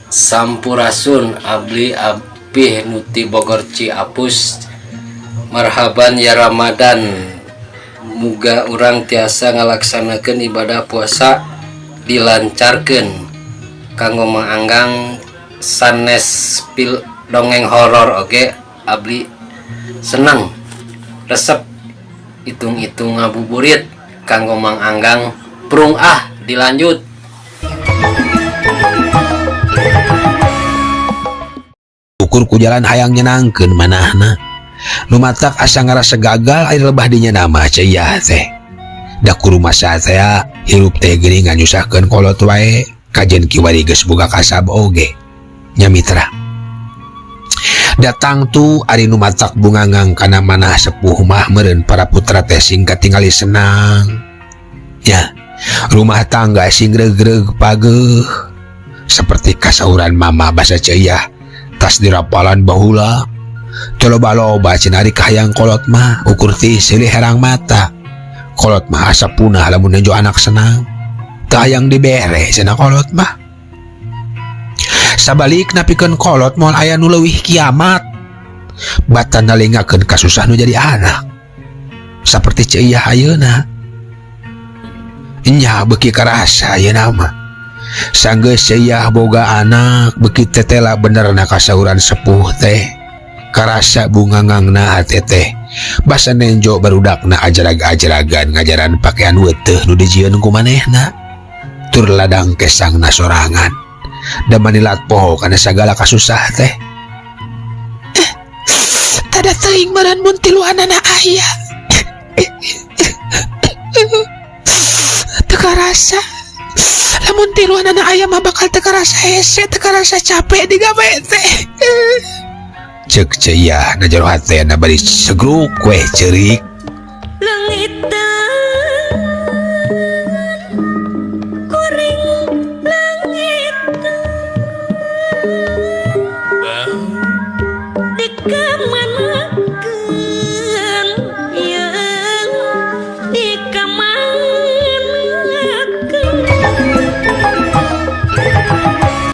Sampurasun abdi Apih nu ti Bogor Ciapus Marhaban ya Ramadan muga urang tiasa ngalaksanakeun ibadah puasa dilancarkeun kanggo Mang Anggang sanes pil dongeng horor oge abdi seneng resep hitung-hitung ngabuburit kanggo Mang Anggang prung ah dilanjut. Ukur ku jalan hayang nyenangkeun manahna nu matak asa ngarasa gagal ari lebah dinya nama Ceu Iyah teh. Da kurumasa teh hirup teh geuning nganyusahkeun kolot wae kajen kiwari geus boga kasab oge nya mitra. Datang tu ari nu matak bungangang kana manah sepuh mah meureun para putra teh sing katingali senang nya, rumah tangga sing regreg pageuh seperti kasauran mama basa Ceu Iyah tas dirapalan bahula teu loba-loba cenah ari kahayang kolot mah ukur ti silih herang mata kolot mah asa punah lamun nejo anak senang teu hayang dibere cenah kolot mah. Sabalikna pikeun kolot moal aya nu leuwih kiamat batan nalingakeun kasusah nu jadi anak saperti Ceu Iyah ayeuna nya beuki karasa ayeuna mah sanggeus Ceu Iyah boga anak beuki tetela benerna kasauran sepuh teh karasa bungangangna hate teh basa nenjo barudakna ajarag-ajaragan ngajaran pakaian weuteuh nu dijieun ku manehna tur ladang kesangna sorangan da manilat poho kana sagala kasusah teh. Tada teuing meureun mun tiluanana aya. Teu karasa lamun tiluanana aya mah bakal teu karasa hese, teu karasa capek digawe teh. Ceuk Ceu Iyah na jero hatena bari segruk weh ceurik.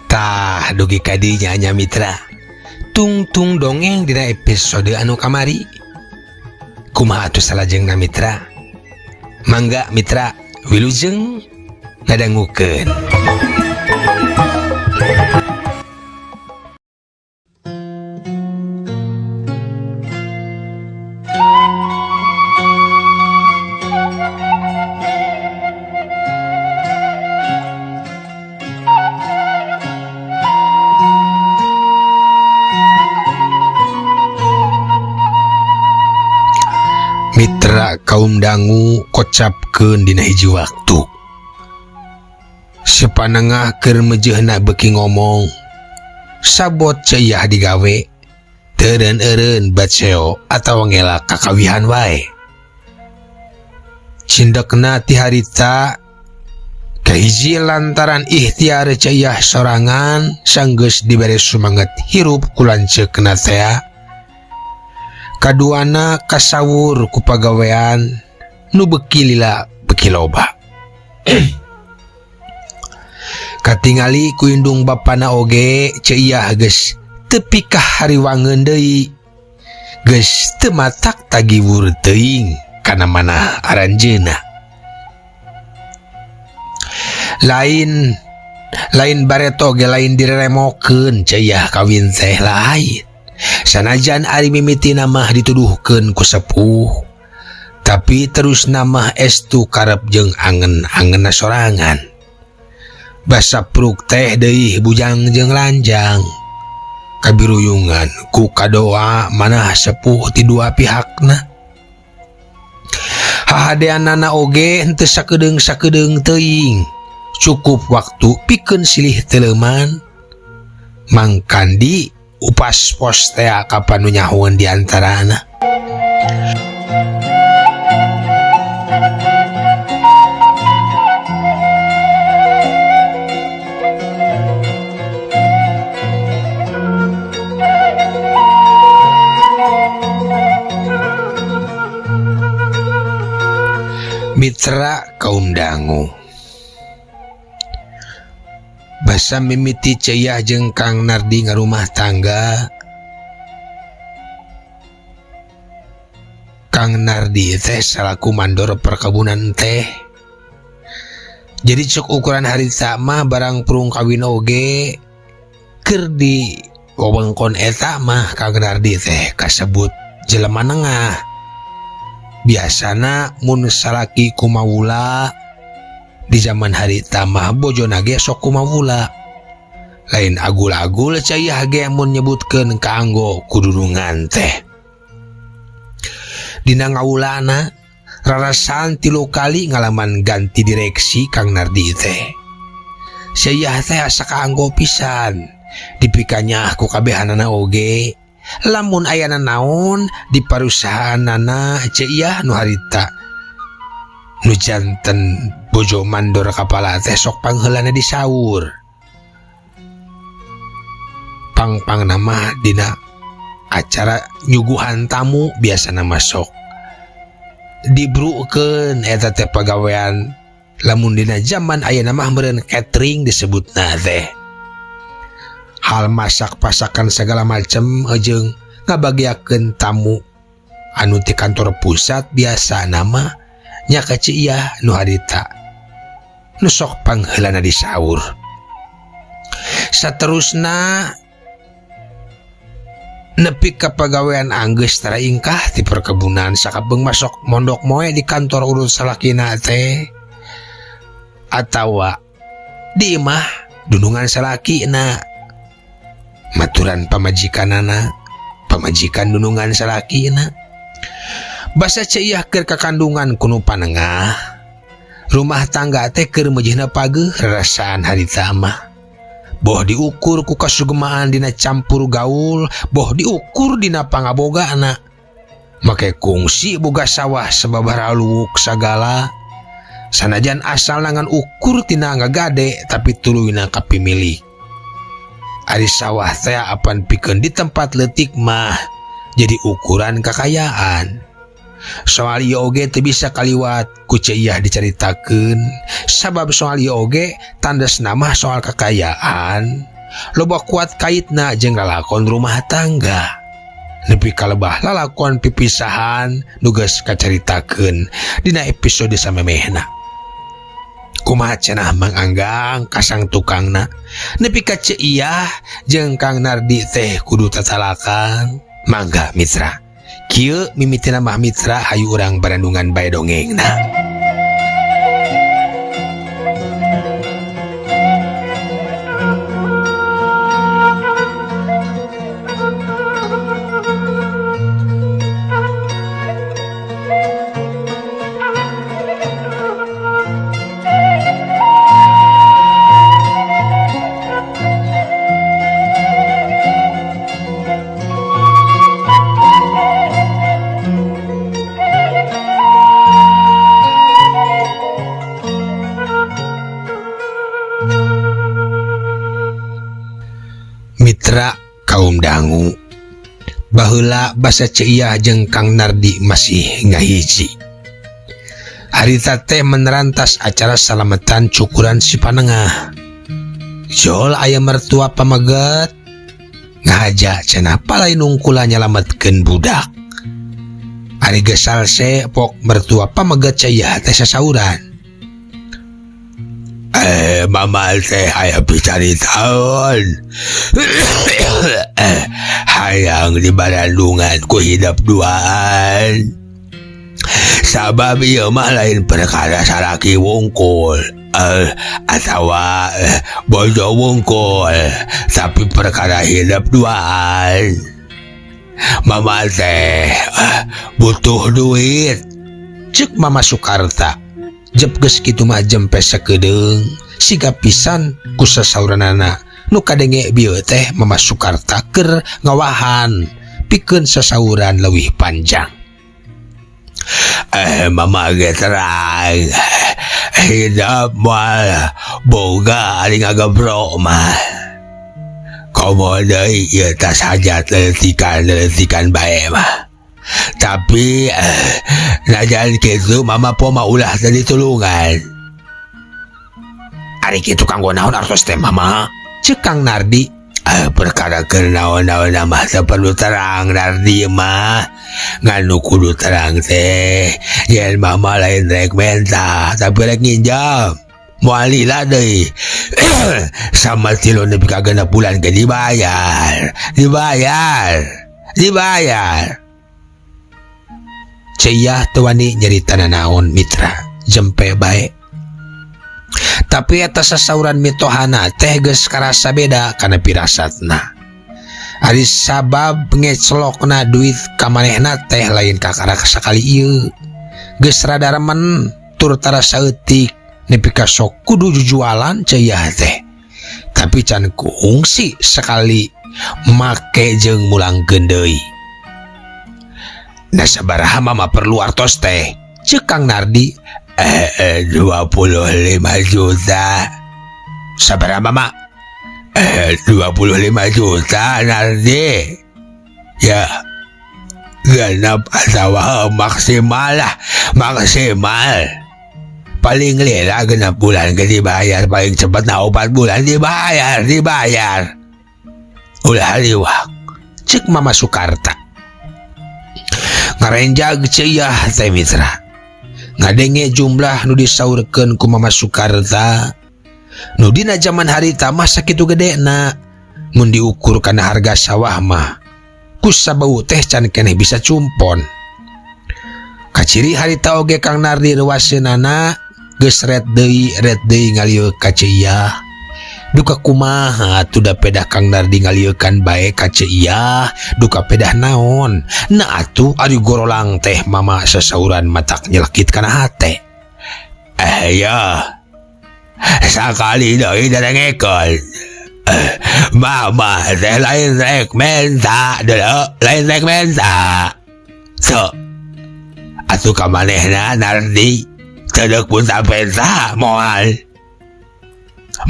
Tah dugi kadinya nya mitra tungtung dongeng dina episode anu kamari. Kumaha atuh salajengna mitra? Mangga mitra wilujeng ngadangukeun. Mitra kaum dangu kocapkeun dina hiji waktu. Sepanengah keur mejeuhna beuki ngomong. Sabot Ceu Iyah digawe, teureun-eureun baceo atawa ngelak kakawihan wae. Cindekna ti harita kahiji lantaran ikhtiar Ceu Iyah sorangan sanggeus dibere sumanget hirup ku lanceukna tea. Kaduana kasawur ku pagawean nu beuki lila beuki loba. Katingali ku indung bapana oge Ceu Iyah geus teu pikah hariwangeun deui. Geus teu matak tagiwur teuing kana manah aranjeuna. Lain lain bareto ge lain direremokeun Ceu Iyah kawin teh lain. Sanajan ari mimitina mah dituduhkeun ku sepuh, tapi terus namah estu karep jeung angen-angenna sorangan. Basa pruk teh deui bujang jeung lanjang. Kabiruyungan ku kadoa manah sepuh ti dua pihakna. Hahadeanana oge henteu sakedeung-sakedeung teuing. Cukup waktu pikeun silih teleuman. Mangkandi upas pos tea kapan nu nyahoeun di antarana. Mitra kaum dangu. Basa mimiti Ceu Iyah jeung Kang Nardi ngarumah tangga, Kang Nardi teh salaku mandor perkebunan teh. Jadi cek ukuran harita mah barang prung kawin oge keur di wewengkon eta mah Kang Nardi teh kasebut jelema nengah. Biasana mun salaki kumawula di zaman harita mah bojona ge sok kumawula. Lain agul-agul Ceu Iyah ge mun nyebutkeun kaanggo kudunungan teh. Dina ngawulana rarasan 3 kali ngalaman ganti direksi Kang Nardi teh. Ceu Iyah teh asa kaanggo pisan dipikanya ku kabehanana oge. Lamun ayana naon di parusahaanana Ceu Iyah nu harita nu janten bojo mandor kapala teh sok pangheulana disaur. Pang-pang nama dina acara nyuguhan tamu biasana masuk dibrukeun eta teh pagawean. Lamun dina zaman ayeuna mah meureun catering disebutna teh. Hal masak-pasakan segala macem jeung ngabagiakeun tamu anu ti kantor pusat biasa nama nya ka Ceu Iyah nu harita nu sok pangheulana disaur. Saterusna nepi ka pagawean anggeus tara ingkah ti perkebunan sakabeung masok mondok moe di kantor urut salakina teh atawa di imah dunungan salakina maturan pamajikanana pamajikan dunungan salakina. Basa Ceu Iyah keur kakandungan kuno panengah rumah tangga teh keur meujeuhna pageuh rarasaan harita mah. Boh diukur ku kasugemaan dina campur gaul, boh diukur dina pangabogana. Make kungsi boga sawah sababaraha luwuk sagala. Sanajan asal ngan ukur tina ngagade tapi tuluyna kapimilik. Ari sawah teh apan pikeun di tempat leutik mah jadi ukuran kakayaan. Soal ieu oge teu bisa kaliwat ku Ceu Iyah dicaritakeun sabab soal ieu oge tandas nama soal kekayaan loba kuat kaitna jeung lalakon rumah tangga. Nepi kalebah lalakon pipisahan nu geus kacaritakeun dina episode samemehna. Kumaha cenah Mang Anggang kasang tukangna nepi ka Ceu Iyah jeung Kang Nardi teh kudu tatalakan. Mangga mitra, kieu mimitina mah mitra hayu urang barandungan bae dongengna. Mitra kaum dangu baheula basa Ceu Iyah jeung Kang Nardi masih ngahiji. Harita teh menerantas acara salametan cukuran si panengah. Jol aya mertua pameget ngahaja cenah palai nungkula nyalametkeun budak. Ari geus salse pok mertua pameget Ceu Iyah teh sasauran. Mama teh aya picaritaeun. Hayang di barandungan ku hidep duaan. Sabab ieu mah lain perkara salaki wungkul atawa bojo wungkul, tapi perkara hidep duaan. Mama teh butuh duit. Cek Mama Sukarta. Jep geus kitu mah jempe sakedeung siga pisan ku sasauranana nu kadenge bieu teh Mama Sukarta keur ngawahan pikeun sasauran leuwih panjang. Mama ge terang hidup moal boga ari ngagebrok mah. Komo deui ieu tas hajat leuletikan-leuletikan bae mah. Tapi najan kitu mama po mah ulah teh ditulungan. Ari kitu kanggo naon artos teh, Mama? Cek Kang Nardi. Eh, perkara keur naon-naon mah teu perlu terang, Nardi mah. Ngan nu kudu terang teh yen Mama lain rek menta, tapi rek nginjam. Moal lila deui. Sama 3 nepi ka 6 bulan ge dibayar. Dibayar. Dibayar. Ceu Iyah teu wani nyerita naon, mitra, jempe bae. Tapi eta sasauran mitohana teh geus karasa beda kana pirasatna. Ari sabab ngeclokna duit ka manehna teh lain kakara sakali ieu. Geus rada remen tur tara saeutik nepi ka sok kudu jujualan Ceu Iyah teh. Tapi can kungsi sekali make jeung mulangkeun deui. Nah, sabaraha Mama perlu artos teh? Cek Kang Nardi. 25 juta. Sabaraha, Mama? 25 juta, Nardi. Ya, genap atau maksimal lah, maksimal. Paling lila 6 bulan ke dibayar, paling cepat nah 4 bulan dibayar, dibayar. Ulah liwak. Cek Mama Sukarta. Ngarenjag Ceu Iyah teh, mitra. Ngadenge jumlah nu disaurkeun ku Mama Sukarta. Nu dina zaman harita mah sakitu gedena. Mun diukur kana harga sawah mah ku sabau teh can keneh bisa cumpon. Kaciri harita oge Kang Nardi reuwaseunana geus ret deui ret deui ngalieu ka Ceu Iyah. Duka kumaha atuh da pedah Kang Nardi ngalieukan bae ka Ceu Iyah, duka pedah naon. Nah atuh ari gorolang teh Mama sasauran matak nyelekit kana hate. Ya. Sakali deui darengekeun. Mama teh lain rek menta, deuleu, lain rek menta. So, atuh ka manehna, Nardi, teu deuk pun penta moal.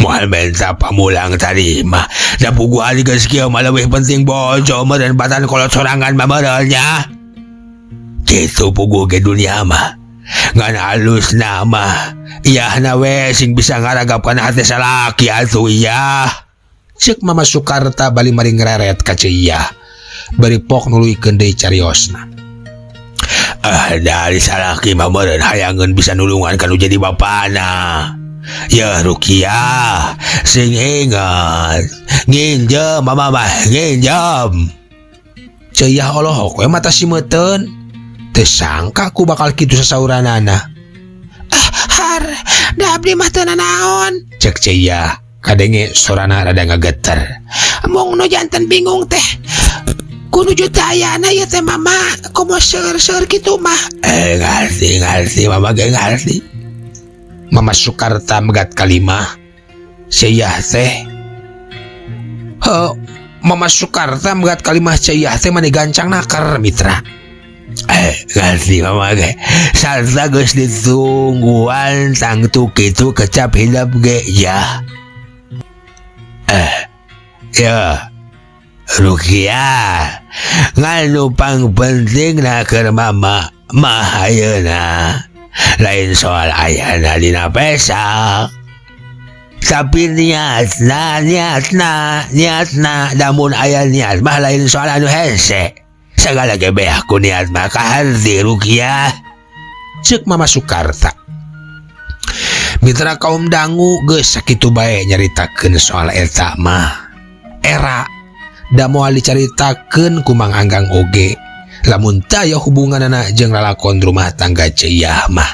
Moal menta pamulang tarima. Da puguh ari geus kieu mah leuwih penting bojo meureun batan kolot sorangan mah meureun nya. Kitu puguh ge dunia mah. Ngan halusna mah iyahna we sing bisa ngaragap kana hate salaki atuh iyah. Cek Mama Sukarta bali maring ngereret ka Ceu Iyah. Bari pok nuluykeun deui cariosna. Ah, dari salaki mah meureun hayangeun bisa nulungan kanu jadi bapana. Ya Rukiah, sing ingat, nginjem Mama mah nginjem. Ceu Iyah olohok we mata simeuteun. Teu sangka ku bakal kitu sasauranana. Ah, har, da abdi mah teu nanaon. Cek Ceu Iyah, kadenge sorana rada ngageter. Mung nu janten bingung teh. Ku nuju teu ayana ieu teh Mama, komo seueur-seueur kitu mah. Ngarti, ngarti, Mama ge ngarti. Mama Sukarta megat kalimah. Ceu Iyah teh. Heuh, Mama Sukarta megat kalimah Ceu Iyah teh mani gancang nakar, mitra. Ngerti Mama ge. Sarta geus ditungguan tangtu kitu kecap hidep ge ya. Ya. Rukiah, ngan nu pang penting keur Mama mah ayeuna lain soal ayana dina pesak. Tapi niatna, niatna, niatna, namun aya niat mah lain soal anu hese. Segala ge beak ku niat mah kaharti, Rukiah. Cek Mama Sukarta. Mitra kaum dangu, geus sakitu bae nyaritakeun soal eta mah. Era da moal dicaritakeun ku Mang Anggang oge lamun teu aya hubunganana jeung lalakon rumah tangga Ceu Iyah mah.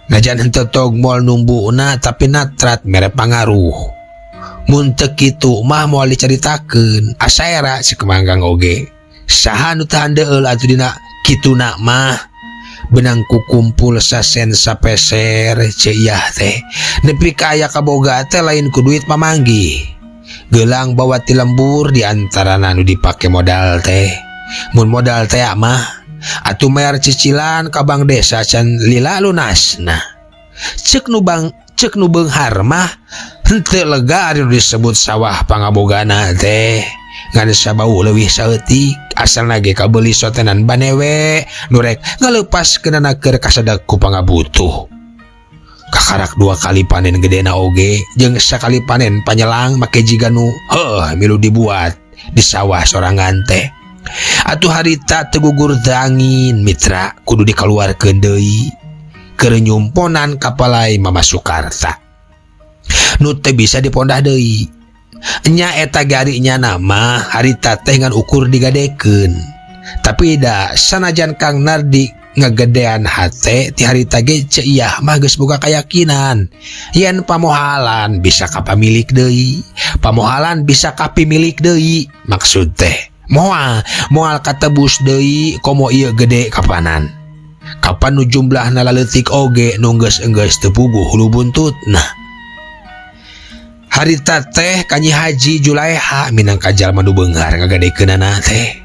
Najan henteu tog moal numbuna, tapi natrat mere pangaruh. Mun teu kitu mah moal dicaritakeun. Asa era si Manggang oge. Saha nu teu handeul atuh dina kituna mah. Benang kukumpul sasen sapeser Ceu Iyah teh. Nepi ka aya kaboga teh lain ku duit pamanggih. Gelang bawa ti lembur di antarana nu dipake modal teh. Mun modal teh mah atuh mayar cicilan ka bank desa can lila lunasna. Cek nu bang, cek nu beunghar mah henteu lega ari nu disebut sawah pangabogana teh. Ngan sabau leuwih saeutik asalna ge kabeuli sotenan banewe nu rek ngalepaskeunana keur kasadak ku pangabutuh. Kakarak dua kali panen gedena oge jeung sakali panen panyelang make jiga nu heuh milu dibuat di sawah sorangan teh. Atuh harita teu gugur angin mitra kudu dikaluarkeun deui keur nyumponan kapalai Mama Sukarta. Nu teu bisa dipondah deui. Nya eta gari nya nama harita teh ngan ukur digadekeun. Tapi da sanajan Kang Nardi ngegedean hate ti harita ge Ceu Iyah mah geus boga kayakinan yen pamohalan bisa kapamilik deui, pamohalan bisa kapimilik deui. Maksud teh moal katebus deui komo ieu gede kapanan. Kapan nu jumlahna laleutik oge nu geus-enggeus teu puguh hulu buntutna. Harita teh ka Nyi Haji Juleha minangka jalma nu beunghar ngagadekeunana teh.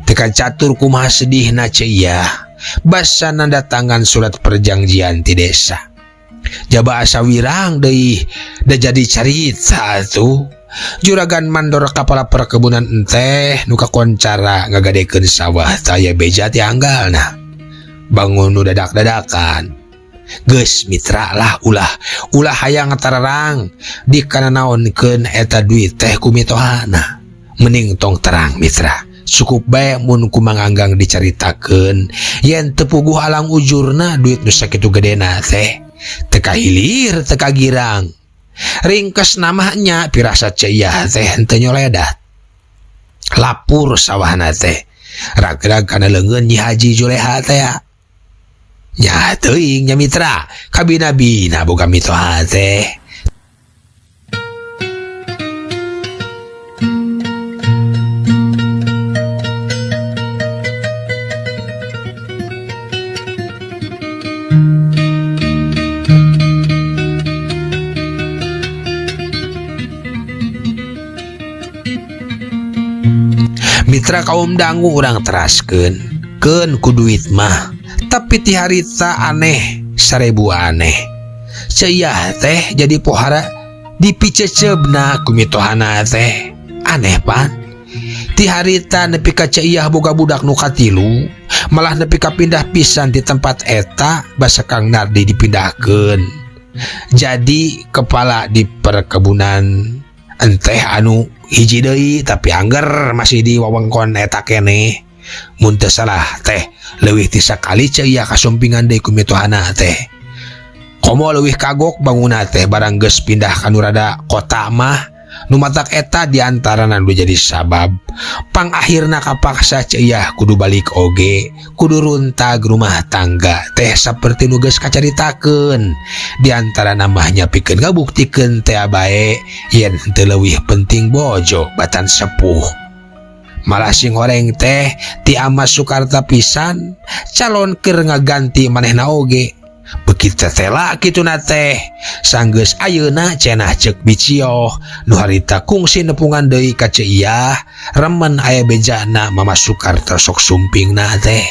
Teu kacatur kumaha sedihna Ceu Iyah basa nandatangan surat perjanjian ti desa. Jaba asa wirang deui da jadi carita atuh. Juragan mandor kapala perkebunan enteh nu kakoncara ngagadekeun sawah taya beja ti anggalna. Bangun nu dadak-dadakan. Geus mitra lah ulah hayang tararang dikananaonkeun eta duit teh ku mitohana. Mending tong terang mitra. Cukup bae mun ku Mang Anggang dicaritakeun yen teu puguh alang ujurna duit nu sakitu gedena teh. Teu kahilir teu kagirang. Ringkes namanya pirasa Ceu Iyah teh henteu nyoledat. Lapur sawahna teh. Rag-rag kana leungeun Nyi Haji Juleha teh. Nya teuing nya mitra, kabina-bina boga mitoha teh. Mitra kaum dangu urang teraskeun keun ku duit mah, tapi ti harita aneh sarebu aneh. Ceu Iyah teh jadi pohara dipicecebna ku mitohana teh. Aneh pan. Ti harita nepi ka Ceu Iyah boga budak nu katilu, malah nepi ka pindah pisan di tempat eta basa Kang Nardi dipindahkeun. Jadi kepala di perkebunan enteh anu hiji deui tapi angger masih di wewengkon eta keneh. Mun teu salah teh leuwih ti sakali Ceu Iyah kasumpingan deui ku mitohana teh. Komo leuwih kagok bangunna teh barang geus pindah ka nu rada kota mah. Nu matak eta diantarana nu jadi sabab pangakhirna kapaksa Ceu Iyah kudu balik oge, kudu runtag rumah tangga teh saperti nu geus kacaritakeun. Diantarana mah nyapikeun ngabuktikeun teh bae yen teu leuwih penting bojo batan sepuh. Malah sing horeng teh ti Ama Sukarta pisan calon keur ngaganti manehna oge. Beuki tetela kituna teh sanggeus ayeuna cenah ceuk bicioh nu harita kungsi nepungan deui ka Ceu Iyah remen aya bejana Mama Sukarta sok sumpingna teh.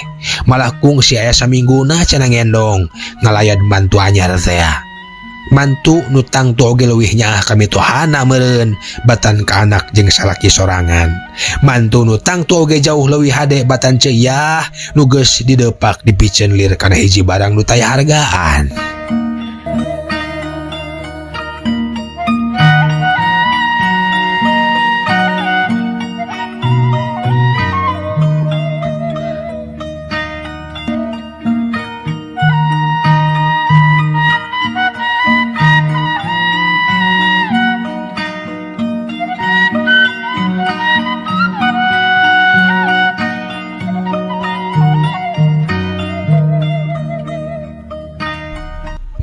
Malah kungsi aya samingguna cenah ngendong ngalayad mantu anyar teh. Mantu nu tangtu oge leuwih nyaah ka mitohana meureun batan ka anak jeung salaki sorangan. Mantu nu tangtu oge jauh leuwih hade batan Ceu Iyah nu geus didepak dipiceun lir kana hiji barang nu taya hargaan.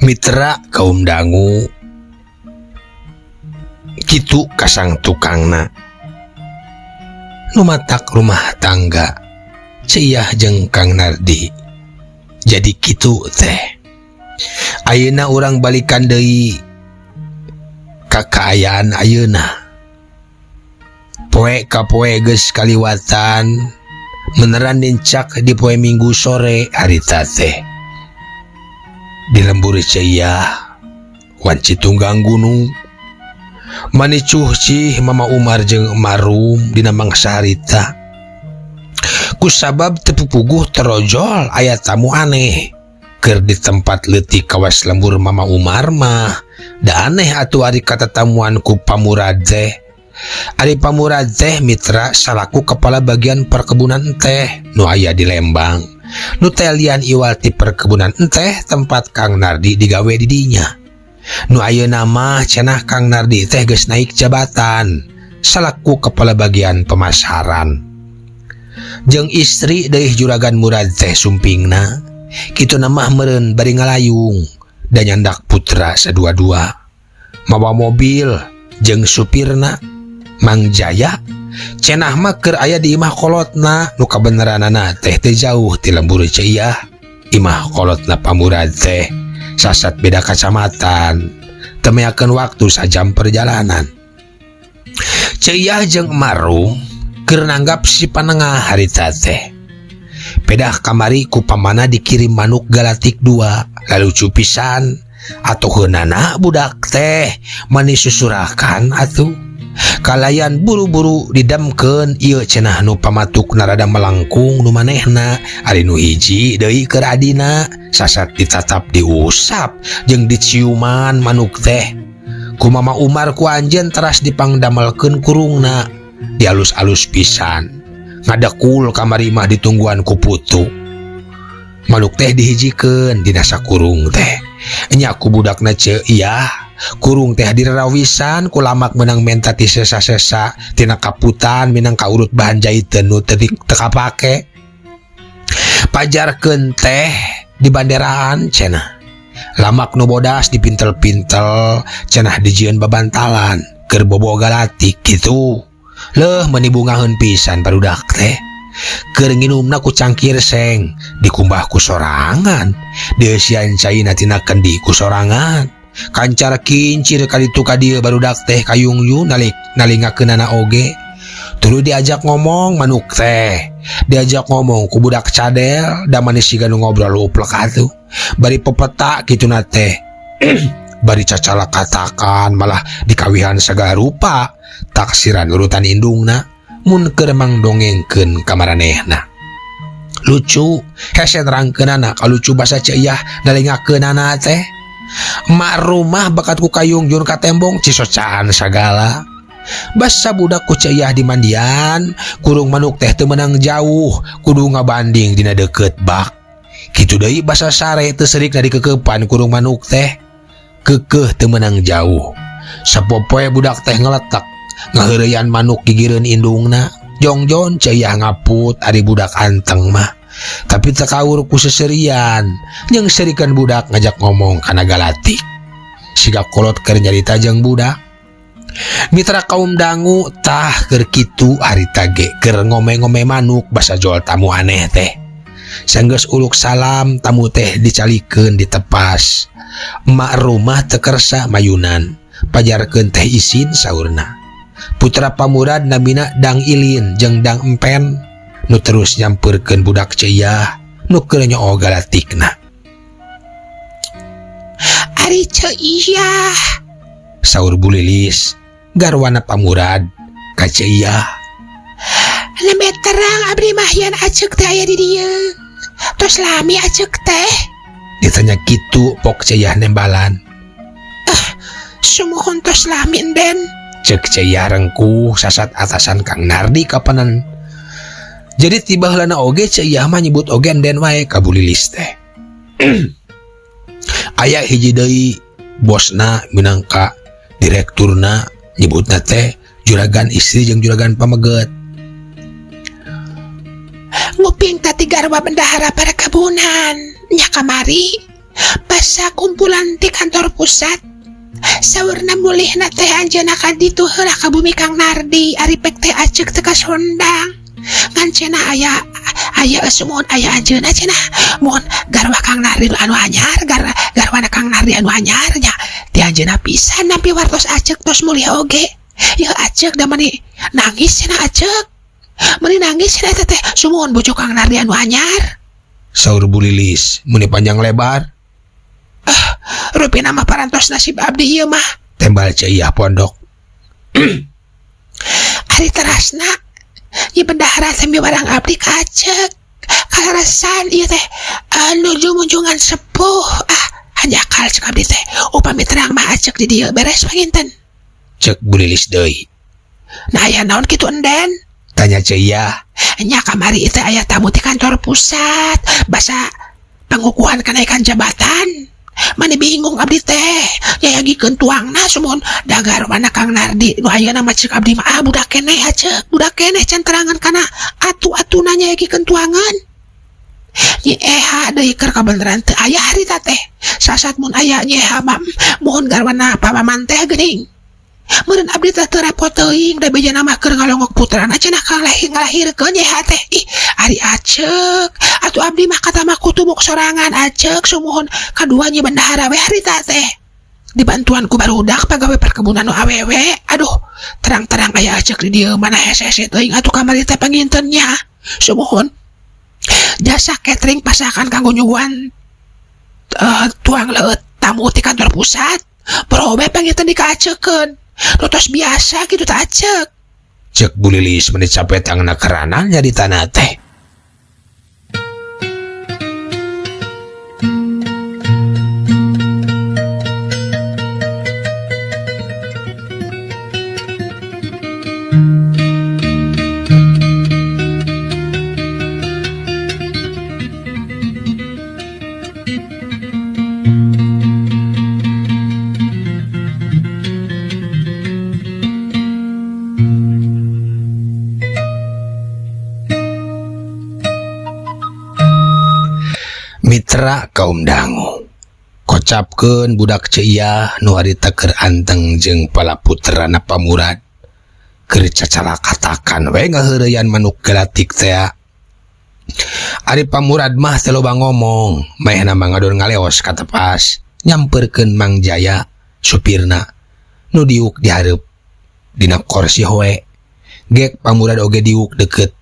Mitra kaum dangu kitu kasang tukangna nu matak rumah tangga Ceu Iyah jeung Kang Nardi jadi kitu teh. Ayeuna urang balikan deui ka kaayaan ayeuna. Poe ka poe geus kaliwatan meneran nincak di poe Minggu sore harita teh. Di lembur Ceu Iyah wanci tunggang gunung manicuh cih Mama Umar jeung Marum dina mangsa harita. Kusabab teu pupuguh terojol aya tamu aneh. Keur di tempat leutik kawas lembur Mama Umar mah da aneh atuh ari katatamuan ku Pamurad teh. Ari Pamurad teh, mitra, salaku kepala bagian perkebunan teh nu aya di Lembang. Nu teh lian iwal ti perkebunan teh tempat Kang Nardi digawe di dinya. Nu ayeuna mah cenah Kang Nardi teh geus naik jabatan salaku kepala bagian pemasaran. Jeung istri deui Juragan Murad teh sumpingna. Kitu mah meureun bari ngalayung dan nyandak putra sadua-dua. Mawa mobil jeung supirna Mang Jaya cenah mah keur aya di imah kolotna nu kabeneranana teh teu jauh ti lembur Ceu Iyah. Imah kolotna Pamurad teh sasat beda kacamatan, teu meakeun waktu sajam perjalanan. Ceu Iyah jeung Marum keur nanggap si panengah harita teh. Pedah kamari ku pamana dikirim manuk galatik dua, lalu pisan atau heunana budak teh mani susurakan atuh. Kalayan buru-buru didamkeun ieu cenah nu pamatuk narada melangkung nu manehna, ari nu hiji deui keur adina. Sasat ditatap, diusap jeung diciuman manuk teh ku Mama Umar, ku anjeun teras dipangdamelkeun kurungna, dialus-alus pisan. Ngadekul kamari mah ditungguan ku putu. Manuk teh dihijikeun dina sakurung teh nya ku budakna Ceu Iyah. Kurung teh direrawisan ku lamak menang menta ti sesa-sesa tina kaputan minang kaurut bahan jaiteun nu teu teu kapake. Pajarkeun teh di banderaan cenah. Lamak nu bodas dipintel-pintel cenah, dijieun babantalan keur bobo galatik gitu. Leuh, meuni bungaheun pisan barudak teh. Keur nginumna ku cangkir seng dikumbah ku sorangan, dieusian caina tina kendi ku sorangan, kancar kincir kaditu ka dieu barudak teh kayungyu nalik nalingakeunana oge. Tuluy diajak ngomong manuk teh, diajak ngomong ku budak cadel da manis siga nu ngobrol uplek atuh, bari pepeta kituna teh, bari cacala katakan, malah dikawihan segala rupa taksiran urutan indungna mun keur mangdongengkeun ka maranehna. Lucu hese nerangkeunana, kalucu basa Ceu Iyah nalingakeunana teh. Emak rumah bakat ku kayungjun ka tembong cisocaan sagala. Basa budak ku Ceu Iyah di mandian kurung manuk teh teu meunang jauh, kudu ngabanding dina deukeut bak. Kitu deui basa sare teu serik dikekepan kurung manuk teh, keukeuh teu meunang jauh. Sapopoe budak teh ngeletak ngaheureyan manuk gigireun indungna. Jongjon Ceu Iyah ngaput, ari budak anteng mah. Tapi teu kaur ku seserian jeung serikan budak ngajak ngomong kana galatik siga kolot keur nyarita jeung budak. Mitra kaum dangu, tah keur kitu harita ge keur ngome-ngome manuk basa jol tamu aneh teh. Sanggeus uluk salam, tamu teh dicalikeun, ditepas. Emak rumah teu kersa mayunan, pajarkeun teh isin saurna. Putra Pamurad namina Dang Ilin jeung Dang Empen nu terus nyamperkeun budak Ceu Iyah nu keur nyoo galatikna. Ari Ceu Iyah, saur Bu Lilis garwana Pamurad ka Ceu Iyah. Nembe terang abdi mah yan Acek teh aya di dieu. Tos lami Acek teh? Ditanya kitu pok Ceu Iyah nembalan. Sumuhun, tos lami, Den. Cek Ceu Iyah rengkuh sasat atasan Kang Nardi kapanan. Jadi tiba heulana oge Ceu Iyah mah nyebut oge Den wae ka Bu Lilis teh. Aya hiji deui bosna minangka direkturna, nyebutna teh juragan istri jeung juragan pameget. Nguping tadi garwa bendahara perkebunan nya kamari basa kumpulan di kantor pusat, saurna mulihna teh anjeunna ka ditu heula ka bumi Kang Nardi, ari pek teh Acek teh kasondang ngan cenah aya aya sumuhun aya anjeunna cenah mohon garwa Kang Nardi anu anyar, garwana Kang Nardi anu anyar nya ti anjeunna pisan nampi wartos Acek tos mulih oge ya. Acek da mani nangis cenah, Acek mani nangis cenah eta teh sumuhun bojo Kang Nardi anu anyar. Saur Bu Lilis meni panjang lebar. Rupina mah parantos nasib abdi ieu mah. Tembal Ceu Iyah pondok. Ari terasna ieu bendahara teh miwarang abdi ka Acek kaleresan ieu teh nuju munjungan sepi. Puh ah hanjakal cek abdi teh upami terang mah acek di dieu beres panginten. Cek Bu Lilis deui. Nah aya naon kitu enden? Tanya Ceu Iyah. Nya kamari teh aya tamu ti kantor pusat basa pengukuhan kenaikan jabatan. Mani bingung abdi teh nyayagikeun tuangna sumuhun da garwana Kang Nardi nu ayeuna mah cek abdi mah ah budak keneh acek budak keneh can terangan kana atu-atuna nyayagikeun tuangan. Nyi Eha deui keur kabeneran teu aya harita teh sasat mun aya Nyi Eha mah muhun garwana pamaman teh geuning. Meureun abdi teh teu repot teuing da bejana mah keur ngalongok putrana cenah kang ngalahirkeun Nyi Eha teh. Ih ari acek atuh abdi mah kata mah kutumuk sorangan acek sumuhun kadua Nyi Bendahara we harita teh. Dibantuan ku barudak pagawe perkebunan nu awewe. Aduh terang-terang aya acek di dieu mana hese-hese teuing atuh kamari teh panginten nya. Sumuhun jasa catering pasakan kanggo nyuguhan tuang leueut tamu ti kantor pusat. Probe panginten dikaacekeun. Nutos biasa gitu tak acek. Cek Bu Lilis meni capek tangna keranan nya di tanah teh. Mitra kaum dangu kocapkeun budak Ceu Iyah nu harita keur anteng jeung palaputrana Pamurad keur cacalakatakan we ngaheureyan manuk galatik teh. Ari Pamurad mah teu loba ngomong, mehna mah ngadon ngaleos ka tepas nyamperkeun Mang Jaya supirna nu diuk dihareup dina korsi hoe. Gek Pamurad oge diuk deket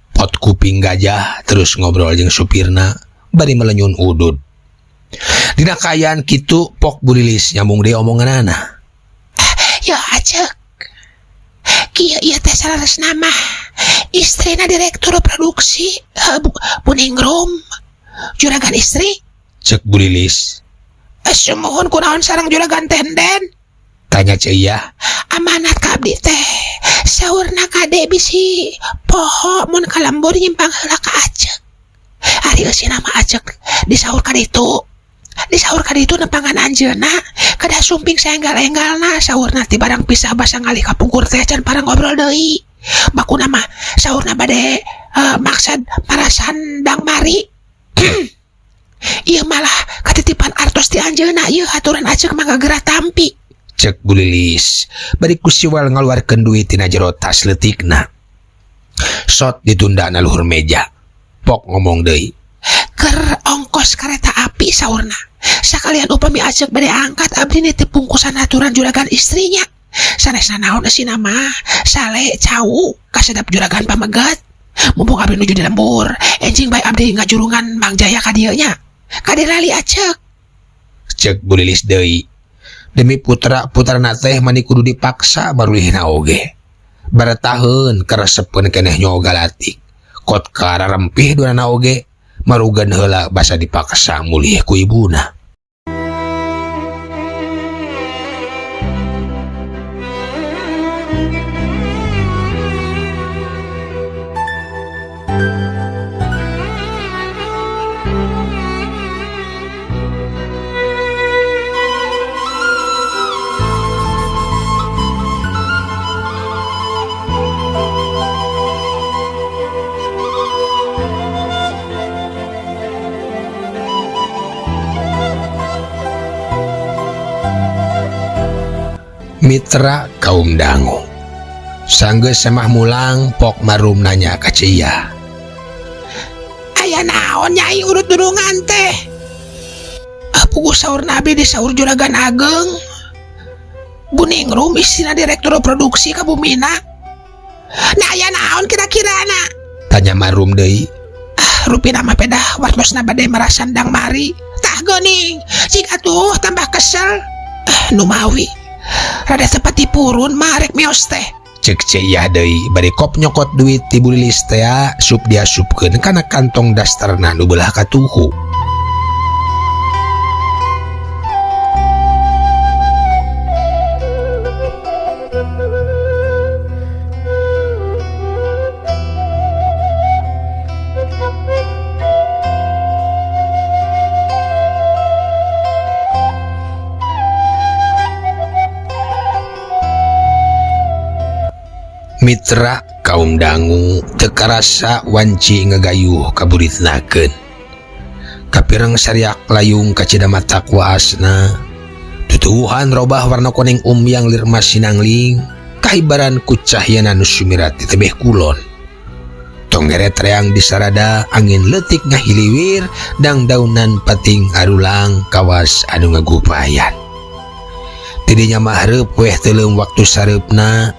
pot kuping gajah terus ngobrol jeung supirna bari melenyun udud. Dina kaayaan kitu pok Bu Lilis nyambung deui omonganana. Ya acek. Kieu ieu teh saleresna mah istrina direktur produksi Bu Ningrum. Juragan istri? Cek Bu Lilis. Sumuhun kunaon sareng juragan teh enden? Tanya Ceu Iyah. Amanat ka abdi teh. Saurna kade bisi poho mun ka lembur nyimpang heula ka acek. Ari eusina mah acek disaur ka ditu. Disaur ka ditu nepangan anjeunna kada sumping saenggal-enggalna saurna ti barang pisah basa ngalih ka pungkur teh can parang ngobrol deui. Bakuna mah saurna bade maksad marasan dang mari. Ieu malah katitipan artos ti anjeunna ieu aturan acek mah gagera tampi. Cek Bu Lilis bari ku siwal ngaluarkeun duit tina jero tas leutikna. Sot ditundana luhur meja. Pok ngomong deui. Keur ongkos kareta api saurna. Sakalian upami acek bade angkat abdi nitip bungkusan aturan juragan istrinya. Sanesna naon eusina mah sale cau kasedap juragan pamegat. Mumpung abdi nuju di lembur, enjing bae abdi ngajurungan Mang Jaya ka dieu nya. Kade lali acek. Cek Bu Lilis deui. Demi putra-putrana teh mani kudu dipaksa barulihna oge. Barataheun karesepeun keneh nyoga latik. Kot kararempih duanana oge marugan heula basa dipaksa mulih ku ibuna. Mitra kaum dangu sanggeus semah mulang pok marum nanya ka Ceu Iyah. Aya naon nyai urut durungan teh? Puguh saur nabi di saur juragan ageng. Bu Ningrum istrina direktur produksi ka Bumina. Nah aya naon kira-kirana? Tanya marum deui. Rupina mah pedah wartosna bade marasandang mari. Tah geuning, cik atuh tambah kesel. Numawi rada tepat dipurun marek mios teh. Cek Ceu Iyah deui bari kop nyokot duit ti Bu Lilis teh sup diasupkeun kana kantong dasterna nu beulah katuhu. Mitra kaum dangu teu karasa wanci ngagayuh kaburitnakeun. Kapireng sariak layung kacida matak waasna. Tutuwuhan robah warna kuning umyang lir emas sinangling kahibaran ku cahyana nu sumirat di tebeh kulon. Tonggeret reang disarada angin leutik ngahiliwir dangdaunan pating arulang kawas anu ngagupayan. Tidinya mah reup weh teuleum waktu sareupna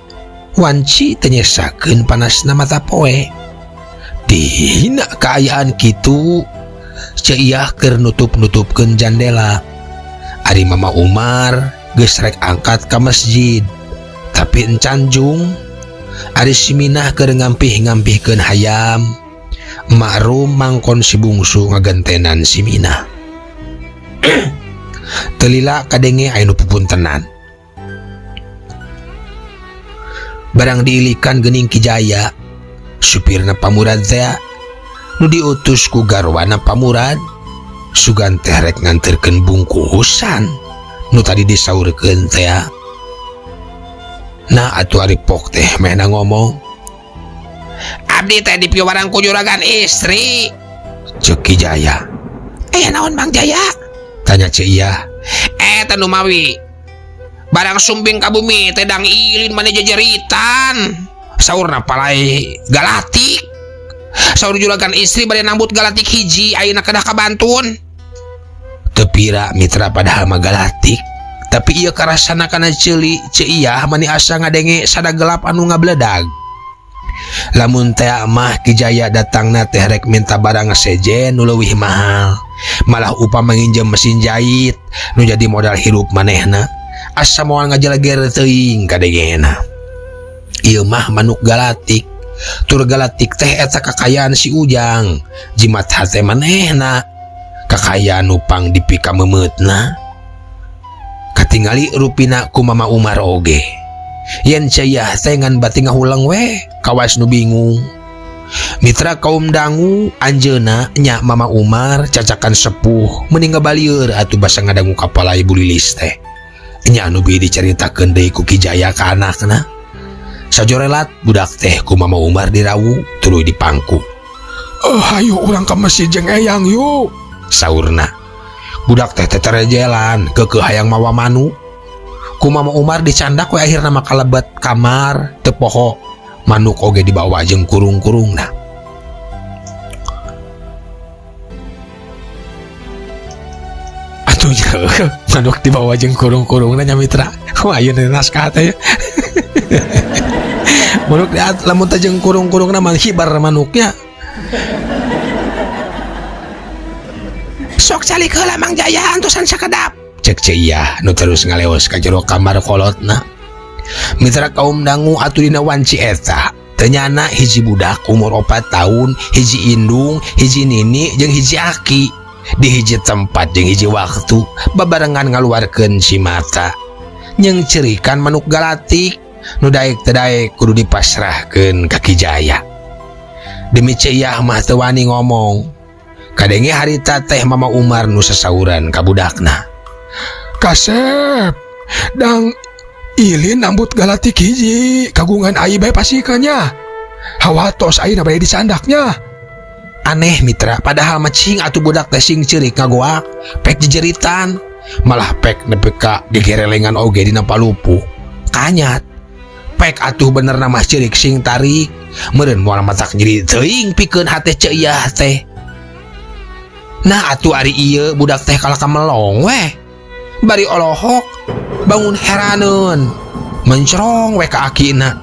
wanci teu nyesakeun panasna mata poe. Dina kaayaan kitu Ceu Iyah keur nutup-nutupkeun jandela. Ari Mama Umar geus rek angkat ka masjid tapi encan jung. Ari si Minah keur ngampih-ngampihkeun hayam. Mak Rum mangkon si bungsu ngagentenan si Minah. Teu lila kadenge aya nu pupuntenan. Barang diilikan geuning Ki Jaya, supirna Pamurad teh nu diutus ku garwana Pamurad. Sugan teh rek nganterkeun bungkusan nu tadi disaurkeun teh. Nah atuh ari pok teh mehna ngomong, Abdi teh dipiwarang ku juragan istri. Ceuk Ki Jaya. Aya naon Mang Jaya? Tanya Ceu Iyah. Teh nu mawi. Barang sumping ka bumi teh dang ilin mane jejeritan. Saurna palai galatik. Saur juragan istri bade nambut galatik hiji ayeuna kedah kabantun. Teu pira mitra padahal mah galatik. Tapi ieu karasana kana ceuli Ceu Iyah mani asa ngadenge sada gelap anu ngabledag. Lamun teh mah Ki Jaya datangna teh rek minta barang sejen nu leuwih mahal. Malah upama nginjem mesin jahit nu jadi modal hirup manehna. Asa moal ngajeleger teuing kadengena. Ieu mah manuk galatik. Tur galatik teh eta kakayaan si Ujang. Jimat hate manehna. Kakayaan nu pang dipikamemeutna. Katingali rupina ku Mama Umar oge. Yen Ceu Iyah teh ngan bati ngahuleng weh kawas nu bingung. Mitra kaum dangu anjeunna nya Mama Umar cacakan sepuh mending ngabalieur atuh basa ngadangu kapala Ibu Lilis teh. Nya anu bi dicaritakeun deui ku Ki Jaya ka anakna. Sajorelat budak teh ku Mama Umar dirawu tuluy dipangku. Oh, hayu urang ka masjid jeung eyang yuk, saurna. Budak teh teterejelan keukeuh hayang mawa manuk. Ku Mama Umar dicandak we akhirna mah kalebet kamar teu poho. Manuk oge dibawa jeung kurung-kurungna. Atuh manuk dibawa jeung kurung-kurungna nya mitra. Wah, ayeuna naskah teh. Manuk lamun teh jeung kurung-kurungna mah hibar manuknya. Sok calik heula Mang Jaya antosan sakedap. Cek Ceu Iyah nu terus ngaleos ka jero kamar kolotna. Mitra kaum dangu atuh dina wanci eta teu nyana hiji budak umur 4 tahun, hiji indung, hiji nini jeung hiji aki di hiji tempat jeung hiji waktu babarengan ngaluarkeun cimata. Jeung cerikan manuk galatik nu daek teu daek kudu dipasrahkeun ka Ki Jaya. Demi Ceu Iyah mah teu wani ngomong. Kadenge harita teh Mama Umar nu sasauran ka budakna. Kasep dang ilin nambut galatik hiji kagungan ai bae pasikeunnya. Hawatos ayeuna bade dicandaknya. Aneh mitra, padahal mah cing atuh budak teh sing ceurik ngagoak, pek jejeritan, malah pek nepi ka gegerelengan oge dina palupuh. Kanyat. Pek atuh benerna mah ceurik sing tarik, meureun moal matak nyeri teuing pikeun hate Ceu Iyah teh. Nah atuh ari ieu budak teh kalah kamelong weh. Bari olohok bangun heraneun, mencerong we ka akina.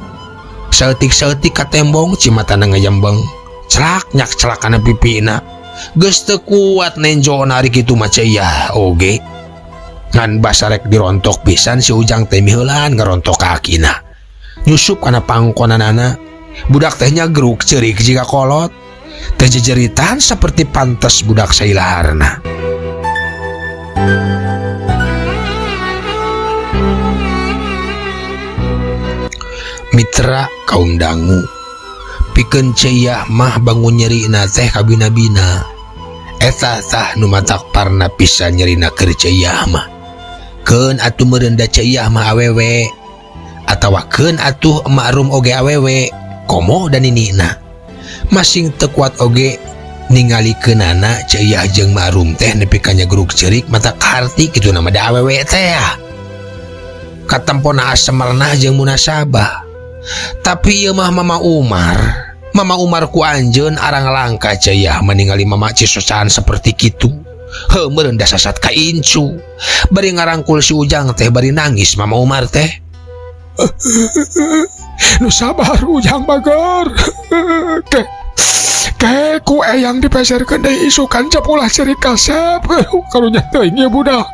Saeutik-saeutik ka tembong cimatana ngajembeng. Celak nyak celakana pipina. Geus teu kuat nenjona ari kitu mah Ceu Iyah oge. Ngan basarek dirontok pisan si Ujang teh miheulan ngarontok ka akina. Nyusup kana pangkonanana. Budak teh nyagruk ceurik jiga kolot. Teh jejeritan seperti pantes budak sailaharna. Mitra kaum dangu pikeun Ceu Iyah mah bangun nyerina teh kabina-bina. Eta tah nu matak parna pisan nyerina keur Ceu Iyah mah. Keun atuh meureun da Ceu Iyah mah awewe. Atawa keun atuh Emak Rum oge awewe komo dan ninina masing teu kuat oge ningalikeunana Ceu Iyah jeung Mak Rum teh nepi ka nyegruk ceurik mata kaharti kitu nama da awewe teh ya. Katempona asemernah jeung munasabah. Tapi ieu mah Mama Umar. Mama Umar ku anjeun arang langka Ceu Iyah meningali mama cisocan seperti kitu. Heuh meureun da sasat ka incu. Bari ngarangkul si Ujang teh bari nangis Mama Umar teh. Nu sabar Ujang bager. Ke ke ku eyang dipeserkeun deui isukan cap ulah ceurik kasep. Karunya teuing ieu budak.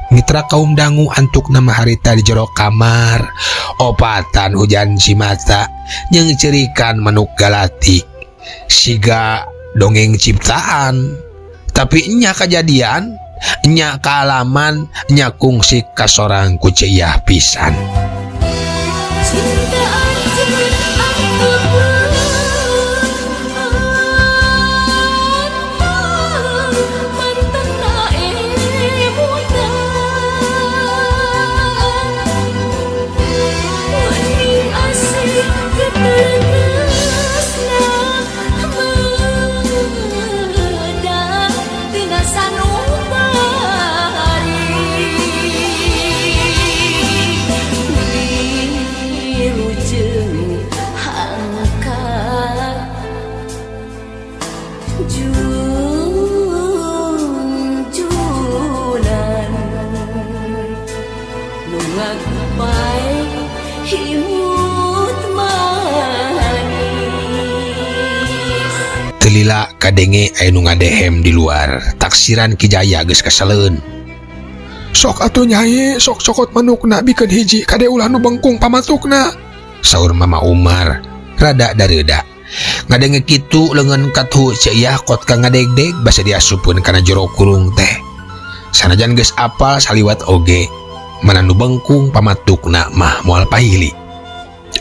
Mitra kaum dangu antuk nama harita di jero kamar opatan hujan cimata jeung cerikan manuk galatik siga dongeng ciptaan tapi nya kejadian nya kaalaman nya kungsi kasorang ku Ceu Iyah pisan. Cinta anjeun anu mantena emutan wening asih getegesna meudang tina sanubari wilujeng angkat junjunan nu ngagupai imut manis. Teu lila kadenge aya nu ngadehem di luar taksiran Ki Jaya geus kaseleun. Sok atuh Nyai, sok cokot manukna bikeun hiji kade ulah nu bengkung pamatukna. Saur Mama Umar rada dareuda. Ngadenge kitu leungeun katuhu Ceu Iyah kot ka ngadegdeg basa diasupkeun kana jero kurung teh. Sanajan geus apal saliwat oge mana nu bengkung pamatukna mah moal pahili.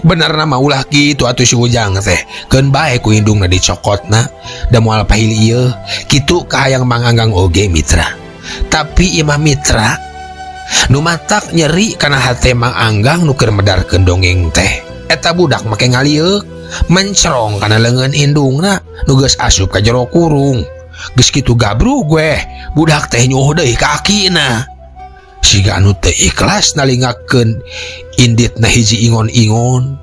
Benerna mah ulah kitu atuh si Ujang teh keun bae ku indungna dicokotna da moal pahili ieu kitu kahayang Mang Anggang oge mitra. Tapi ieu mah mitra nu matak nyeri kana hate Mang Anggang nu keur medarkeun dongeng teh. Eta budak make ngalieuk mencerong kana leungeun indungna nu geus asup ka jero kurung. Geus kitu gabrug weh budak teh nyuh deui kakina. Siga anu teu ikhlas nalingakeun inditna hiji ingon-ingon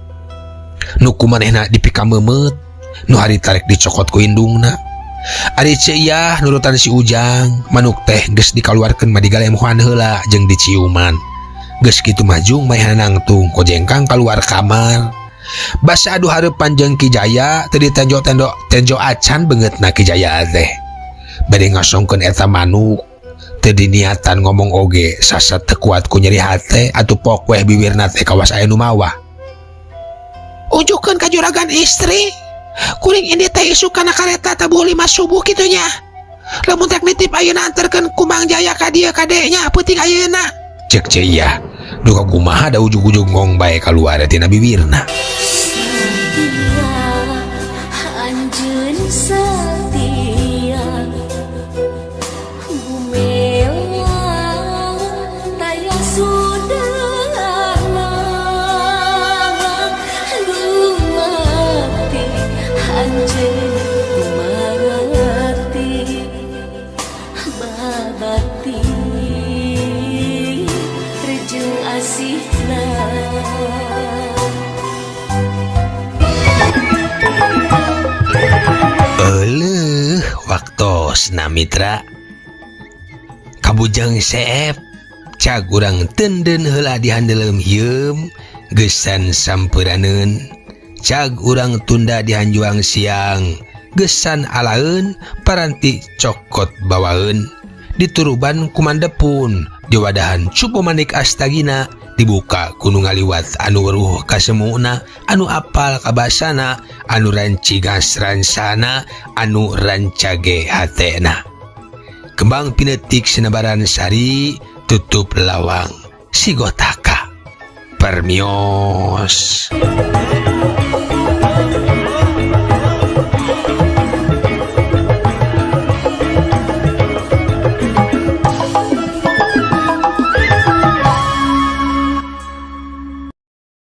nu kumanehna dipikameumeup nu harita rek dicokot ku indungna. Ari Ceu Iyah nurutan si Ujang manuk teh geus dikaluarkeun mah digalemuhan heula jeung diciuman. Geus kitu majung manehna nangtung kojengkang kaluar kamar. Basa adu hareupan jeung Ki Jaya teu ditenjo-tendo tenjo acan beungeutna Ki Jaya teh. Bade ngasongkeun eta manuk teu diniatan ngomong oge sasat teu kuat ku nyeri hate atuh pok weh biwirna teh kawas aya nu mawa. Ujukeun ka juragan istri. Kuring ini teh isuk kana kareta tabuh 5 subuh kitunya. Lamun rek nitip ayeuna anterkeun ku Mang Jaya ka dieu kadenya peuting ayeuna. Cek Ceu Iyah duka kumaha da ujug-ujug ngong bae kaluar tina biwirna. Setia anjeun setia gumelang taya sudana dumati anjeun dumati babati rejeng asihna. Euleuh waktosna mitra. Kabujang seep cag urang tenden heula di handeuleum hieum geusan sampeunaneun. Cag urang tunda di hanjuang siang geusan alaeun paranti cokot bawaeun. Dituruban kumandepun diwadahan cupu manik astagina dibuka ku nu ngaliwat anu weruh kasemuna anu apal kabasana anu rancigas ransana anu rancage hatena. Kembang pinetik sinebaran sari tutup lawang sigotaka. Permios.